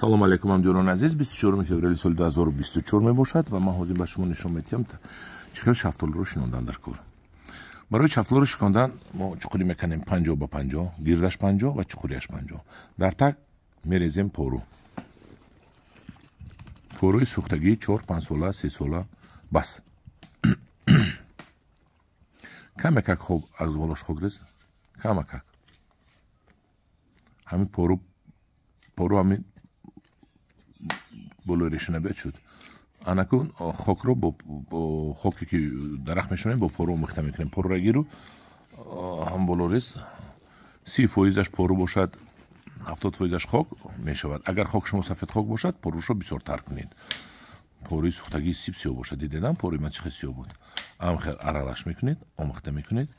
Салом алейкум, ҳамдиёрони азиз. 24 феврали соли 2024 мебошад ва ман ҳозир ба шумо нишон медиҳам, чӣ хел шафтолуро шинондан дар кор. Барои шафтолуро шикондан мо чуқурӣ мекунем 50 ба 50, гирдаш 50 ва чуқуриаш 50. Дар так мерезем пору. Поруи сӯхтагӣ 4-5 сола, 3 сола бас. Камакак хоб аз болош хок рез. Камакак. Ҳамин пору пору ҳамин болои реша набиёд шуд. Анакун хокро бо хоке ки дарахт мешонем, бо пору омехта мекунем. Порура гиру ҳам боло рез. 30%-аш пору бошад, 70%-аш хок мешавад. Агар хок шумо сафед хок бошад, порушро бисёртар кунед. Поруи сӯхтагии сиб сиёҳ бошад. Дидедам поруи ман чӣ хел сиёҳ буд. Ам хел аралаш мекунед, омехта мекунед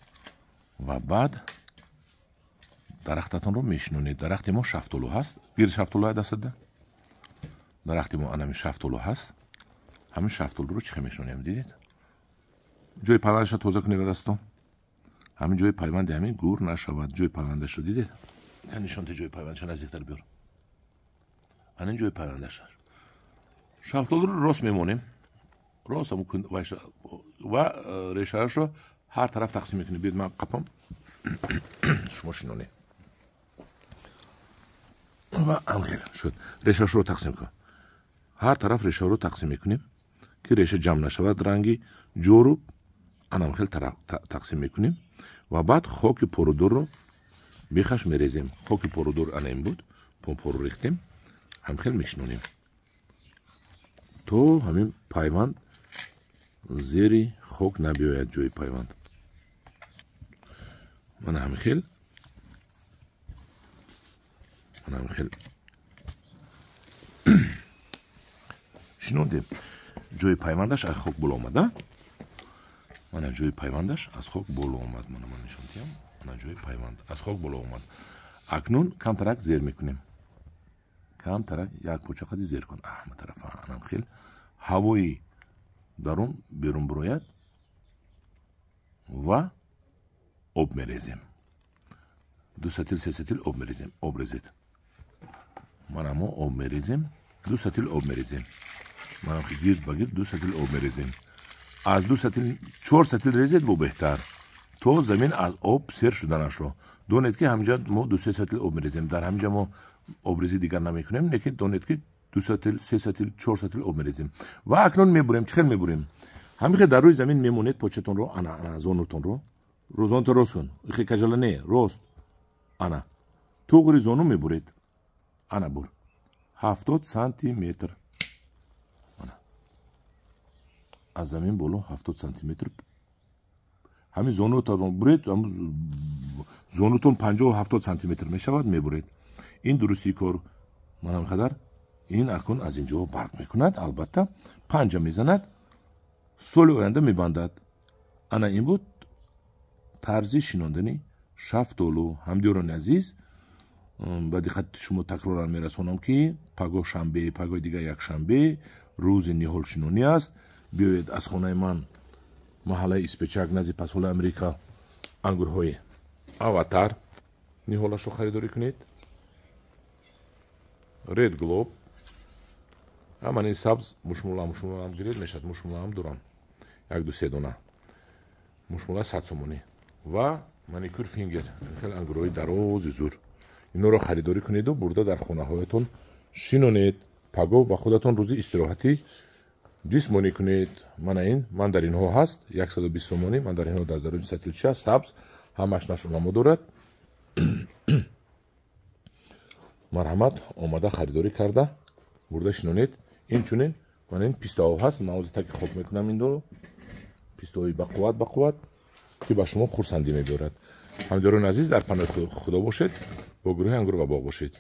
ва баъд дарахтатонро мешинонед. Дарахти мо шафтолу ҳаст. Гир шафтолу дастада. Дарахти мо анами шафтолу ҳаст. Ҳамин шафтолуро чӣ хел мешинонем, дидед? Ҷои пайвандаша тоза кунед ба дастон. Ҳамин ҷои пайванди ҳамин гур нашавад. Ҷои пайвандашро дидед? Нишон те ҷои пайвандаша, наздиктар биёр. Ҳамин ҷои пайвандаша. Шафтолуро рост мемонем. Рост ва решаашро ҳар тараф тақсим мекунем. Биёед ман қапам. Шумо шинонед. Ва анхел шуд. Решаашро тақсим кун. Ҳар тараф решаро тақсим мекунем, ки реша ҷамъ нашавад. Ранги ҷору анам хел тақсим мекунем ва баъд хоки порудорро бехаш мерезем. Хоки порудор ана ин буд, пору рехтем, ҳамхел мешинонем то ҳамин пайванд зери хок набиёяд. Ҷои пайванд мана ҳамин хел шинондем. Ҷои пайвандаш аз хок боло омад. Мана ҷои пайвандаш аз хок боло омад. Мана ман нишон диҳам. Мана ҷои пайванд аз хок боло омад. Акнун камтарак зер мекунем. Камтарак як поча қади зер кун. Ама тарафа анам хел ҳавои дарун берун бурояд ва об мерезем. 2 сатил 3 сатил об мерезем. Об резед. Мана мо об мерезем. 2 сатил об мерезем. Манам гирд ба гирд 2 сатил об мерезем. Аз 2 сатил 4 сатил резед бо беҳтар, то замин аз об сер шуданашро. Донед ки ҳаминҷа мо 2-3 сатил об мерезем. Дар ҳаминҷа мо обрезӣ дигар намекунем, лекин донед ки 2 сатил, 3 сатил, 4 сатил об мерезем. Ва акнун мебурем. Чӣ хел мебурем? Ҳамин хел дар рӯи замин мемонед початонро, ана ана зонутонро. Зонуто рост кун. Ихе кажала не, рост. Ана. Туғри зону мебуред. Ана бур. 70 сантиметр. Аз замин боло 70 сантиметр. Ҳамин зонутонро буред, зонутон 50-70 сантиметр мешавад, мебуред. Ин дурустии кор. Манам қадар ин акун аз ин ҷо барқ мекунад, албатта панҷа мезанад, соли оянда мебандад. Ана ин буд тарзи шинондани шафтолу. Ҳамдиёрони азиз, ба диққати шумо такроран мерасонам, ки пагоҳ шанбе, пагоҳи дигар якшанбе рӯзи ниҳолшинонӣ аст. Биёед аз хонаи ман, маҳаллаи Испечак, назди пасҳоли Америка, ангурҳои Аватар ниҳолашро харидорӣ кунед. Ред Глоб, ҳаман ин сабз мушмула, мушмулаам гиред мешавад, мушмулаам дорам 1-2-3 дона. Мушмула 100 сомонӣ ва маникюр фингер, хеле ангурҳои дарози зур. Инҳоро харидорӣ кунеду бурда дар хонаҳоятон шинонед. Пагоҳ ба худатон рӯзи истироҳатӣ ҷисмонӣ кунед. Мана ин мандаринҳо ҳаст 120 сомонӣ. Мандаринҳо дар даруни сатилча сабз, ҳамаш нашунамо дорад. Марҳамат, омада харидорӣ карда бурда шинонед. Инчунин мана ин пистаҳо ҳаст. Ман ҳозир таки хок мекунам инро. Пистаҳои бақувват, бақувват, ки ба шумо хурсандӣ мебиёрад. Ҳамдиёрони азиз, дар паноҳи Худо бошед, бо гурӯҳи Ангур ва боғ бошед.